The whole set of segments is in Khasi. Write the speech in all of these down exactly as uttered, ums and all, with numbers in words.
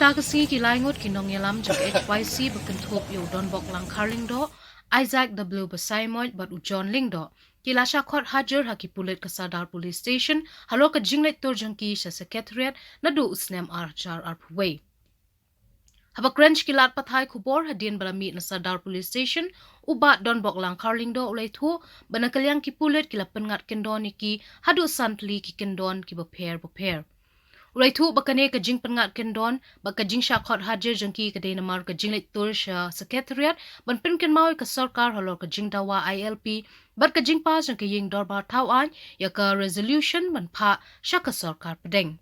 Ka sngi ki laingut ki nongïalam jong H Y C ba kynthup ïa u Donbok Langkhar Lyngdoh, Isaac W Basaiawmoit bad u John Lyngdoh, ki la shah khot hajir ha ki pulit ka Sadar Police Station halor ka jingleit tur jong ki sha Secretariat naduh u snem ar hajar arphew wei. Haba kren sha ki lad pathai khubor hadien ba la mih na Sadar Police Station, u Bah Donbok Langkhar Lyngdoh u la ïathuh ba na ka liang ki pulit ki la pynngat kyndon ïa ki haduh san tylli ki kyndon kiba pher bapher. U la ïathuh ba kane ka jingpynngat kyndon bad ka jingshah khot hajir jong ki ka dei namar ka jingleit tur sha Secretariat ban pynkynmaw ïa ka sorkar halor ka jingdawa I L P bad ka jingpass jong ka ïing dorbar thaw aiñ ïa ka resolution ban phah sha ka sorkar pdeng.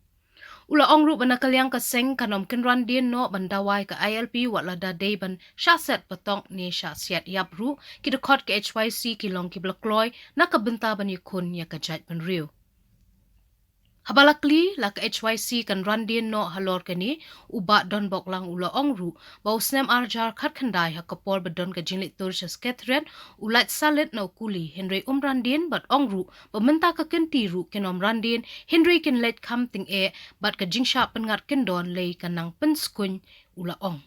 U la ong ruh ba na ka liang ka seng kan ym kynran dien noh ban dawa ïa ka I L P wat lada dei ban shah set patok ne shah siat ïap ruh, ki dkhot ka H Y C ki long kiba la kloi na ka bynta ban ïakhun ïa ka jaitbynriew. Haba la kylli la ka H Y C kan ran dien noh halor kane, u Bah Donbok Lang u la ong ruh ba u snem ar hajar khatkhyndai ha ka por ba don ka jingleit tur sha Secretariat u lait salit na u kuli, hynrei um ran dien bad ong ruh ba mynta ka kynti ruh kin ym ran dien, hynrei kin leit kham tyngeh bad ka jingshah pynngat kyndon lei ka nang pynskun, u la ong.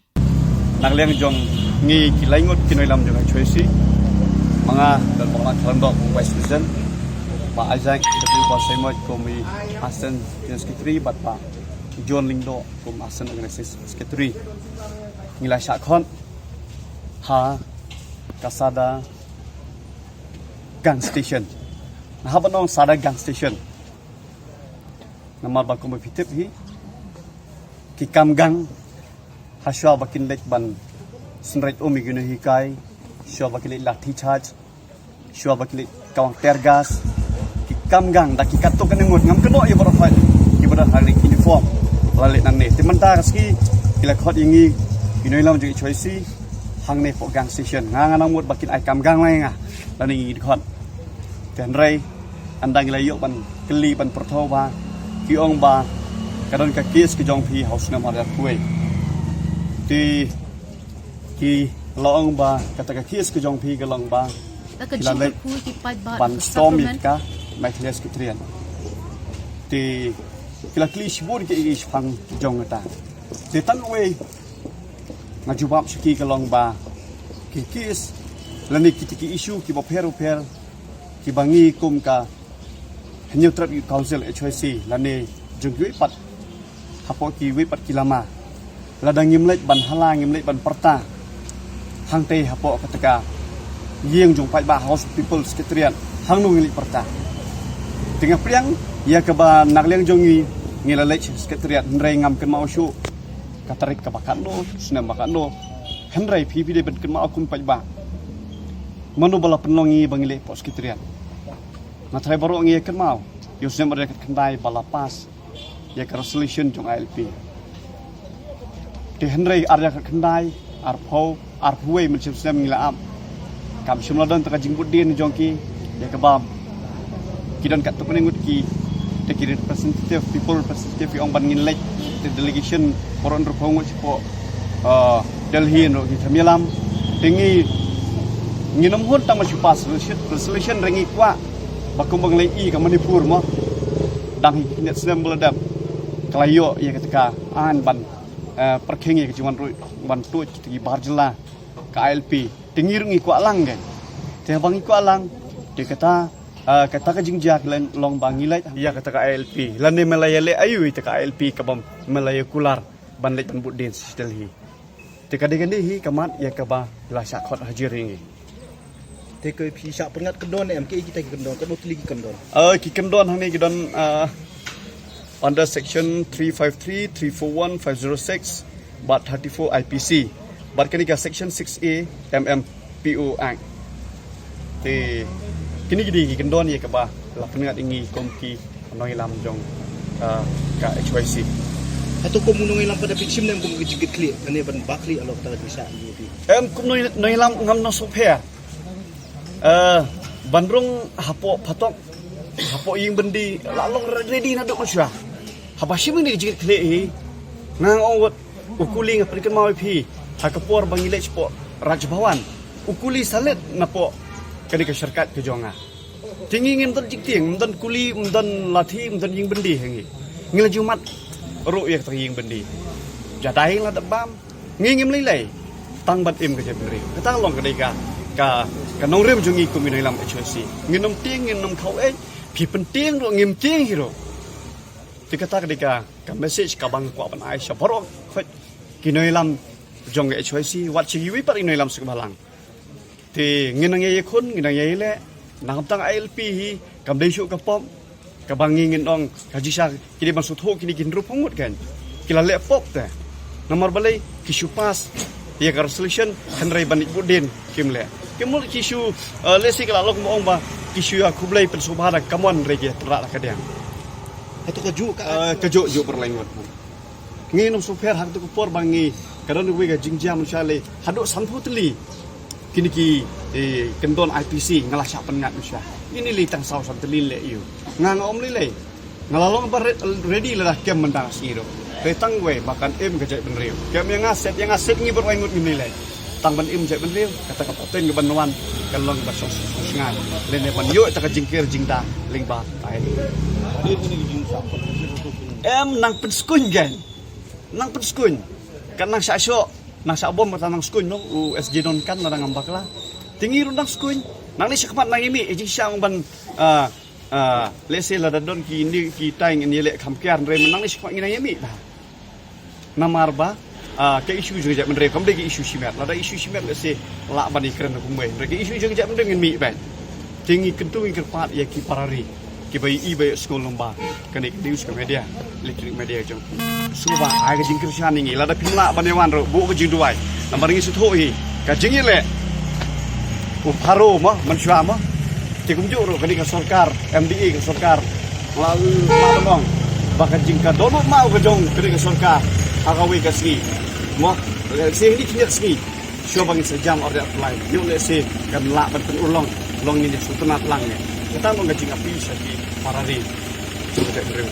Na ka liang jong ngi ki laingut ki nongïalam jong H Y C, ma nga Donbok Langkhar Lyngdoh kum Vice President, Bah Isaac W Basaiawmoit kum i Assistant General Secretary bad Bah John Lyngdoh kum Assistant Organizing Secretary. Ngi la shah khot ha ka Sadar Gang Station. Nga hap ban ong Sadar Gang Station namar ba kumba phi tip hi, ki kam gang, ha shuwa ba kin leit ban synreit um ïa ki nonghikai, shuwa ba kin leit lathi charge, shuwa ba kin leit kawang tear gas, ki kam gang da ki katto katne ngut, ngam kynnoh ïa baroh, ki baroh ha ki uniform la leit nangne. Te mynta ka sngi ki la khot ïa ngi ki nongïalam jong H Y C hangne hapoh Gang Station. Nga ngam mut ba kin ai kam gang lang ïa nga lane ngi dkhot. Te hynrei ynda ngi la ïoh ban kylli ban pyrthuh ba ki ong ba ka don ka case ka jong phi ha u snem ar hajar arphew wei. Te ki la ong ba kata ka case ka jong phi ka long ba ki la leit ban storm ïa ka Meghalaya Secretariat. Te ki la kylli shibun ki ïa ki shaphang jong kata. Te tang kawei nga jubab sha ki ka long ba ki case lane kita ki issue kiba pher bapher kiba ngi kum ka Hynñiewtrep Youth Council, H Y C, lane jong kiwei pat hapoh kiwei pat ki lama, lada ngim leit ban hala, ngim leit ban pyrta hangtei hapoh kata ka ïing jong paidbah, House of People Secretariat, hangno ngin leit pyrta? Te nga pdiang ïa kaba na ka liang jong ngi, ngi la leit Secretariat, hynrei ngam kynmaw shuh ka tarik kaba katno, snem ba katno. Hynrei phi phi dei ban kynmaw kum paidbah, mano ba la pynlong ïa ngi ba ngi leit hapoh Secretariat? Nga tharai baroh ngi ïa kynmaw, ïa u snem ar hajar khatkhyndai ba la pass ïa ka resolution jong I L P. Te hynrei ar hajar khatkhyndai, arphew, arphew wei mynshem snem ngi la ap. Kam shym la don ta ka jingbud dien jong ki, ïa kaba ki don katto katne ngut ki, te ki representative, people representative ki ong ban ngin leit, te delegation baroh hynriewphew ngut shapoh, uh, Delhi, noh ki thamialam. Te ngi, ngin ym hun tang ba shu pass resolution, resolution, hynrei ngi kwah ba kumba ngi la ïohi ka Manipur mo, dang hi ki khyndiat snem ba la dep, ka la ïoh ïa kata ka aiñ ban, eh, pyrkhing ïa ka jingwan ruh, wan tuid kita ki bar jylla ka I L P. Te ngi ruh ngi kwah lang keiñ. Te haba ngi kwah lang, te kata, eh, kata ka jingjia ka long ba ngi leit ïa kata ka I L P. Lane me la ïaleh aïu ïa kata ka I L P kaba me la ïa kular ban leit ban bud dien sha Delhi. Te ka dei kane hi ka mat ïa kaba la shah khot hajir ïa ngi. Te ka phi shah pynngat kyndon em, kiei kita ki kyndon, katno tylli ki kyndon? Eh, ki kyndon hangne ki don, eh, under section three five three, three four one, five zero six bad thirty-four I P C bad kane ka section six A M M P O Act. Te kine ki dei ki kyndon ïa kaba la pynngat ïa ngi kum ki nongïalam jong, ah, ka H Y C. Hato kum u nongïalam pat da phi shim ne em kum ki jingkitkhlieh, lane ban ba khlieh halor kata ka jingshah ïa phi? Em, kum nong-, nongïalam ngam nang sngewpher. Eh, ban rung hapoh phatok, hapoh ïing byndi, la long ready naduh mynshuwa. Haba shim ïa kine ki jingkitkhlieh hi, nga ong wat, u kuli, nga pynkynmaw ïa phi, ha ka por ba ngi leit shapoh Raj Bhavan, u kuli salit napoh kane ka syrkat ka jong nga. Te ngi ngim don jingtieng, ym don kuli, ym don lathi, ym don ïing byndi ha ngi. Ngi la ju mad ruh ïa kata ka ïing byndi. Jadai la da bam. Ngi ngim lei lei. Tang ban im ka jaitbynriew. Kata long ka dei ka, ka, ka nongrim jong ngi kum i nongïalam H Y C. Ngin ym tieng, ngin ym khaw ei. Phi pyntieng ruh, ngim tieng hi ruh. Te kata ka dei ka, ka message kaba nga kwah ban ai sha baroh ki nongïalam jong ka H Y C, wat sha kiwei pat ki nongïalam sha ka balang. Te ngin nang ïai ïakhun, ngin nang ïai leh, nang tang I L P hi, kam dei shuh ka pop, kaba ngi ngin ong, ka jingshisha, ki dei ban sngewthuh kine ki hynriewphew ngut kan. Ki la leh pop te. Namar balei, ki shu pass ïa ka resolution, hynrei ban ïa bud dien, kim leh. Ki mut ki shu, eh, lehse ki la long ba ong ba, ki shu ïa khublei pynsngewbha da ka mon hynrei ki tynrah da ka diang. Hato ka juh ka, eh, ka juh, juh bad lai ngut. Ngi nym sngewpher ha kato ka por ba ngi, ka don kawei ka jingjia mynshuwa lei, haduh sanphew tylli. Kine ki, eh, kyndon I P C, nga la shah pynngat mynshuwa. Ine lei tang saw san tylli leh ïa u. Nga nga ym lei lei. Nga la long ba re-, ready lada kem mynta ka sngi ruh. Hynrei tang wei ba kan im ka jaitbynriew. Kem ïa nga set, ïa nga set ngi baroh lai ngut ngim lei lei. Tang ban im jaitbynriew, kata ka pateng ka ban wan, kan long ba shong shong shong shngain. Lane ban ïoh ïa ka jingker jingda, lyngba ai. Em nang pynskun kan. Nang pynskun. Kan nang shah shoh, nang shah bom kata nang skun noh, u S J Don kan lada ngam bakla. Te ngi ruh nang skun. Nang leit shakhmat nang ïa mih, eh, jingshisha ban, ah, ah, lehse lada don kine kitai ngin ïaleh kham kiar hynrei nang leit shakhmat ngi nang ïa mih. Namar ba, ah, ka issue jong ka jaitbynriew kam dei ka issue shimet. Lada issue shimet lehse lah ban ïakren kumwei. Hynrei ka issue jong ka jaitbynriew ngin mih beit. Te ngi kyntu ngi kyrpad ïa ki para ri. Kiba ïohi ba ïohsngew lyngba kane ka news ka media, electronic media jong. Sngewbha ai ka jingkyrshan ïa ngi. Lada phim lah ban ïawan ruh buh ka jingduwai. Namar ngi sngewthuh hi ka jingïaleh u Pharo mo, mynshuwa mo. Te kumjuh ruh kane ka sorkar M D A ka sorkar. Lah, lah ban ong ba ka jingkadon u maw ka jong kane ka sorkar ha kawei ka sngi mo. Lehse hynne khyndiat sngi shuwa ba ngin sa jam or ïa apply, ïoh lehse kan lah ban pynurlong, long ngin ïa sngewtynnat lang ïa. Kata long ka jingappeal sha ki para ri. Sngewbha ban rem.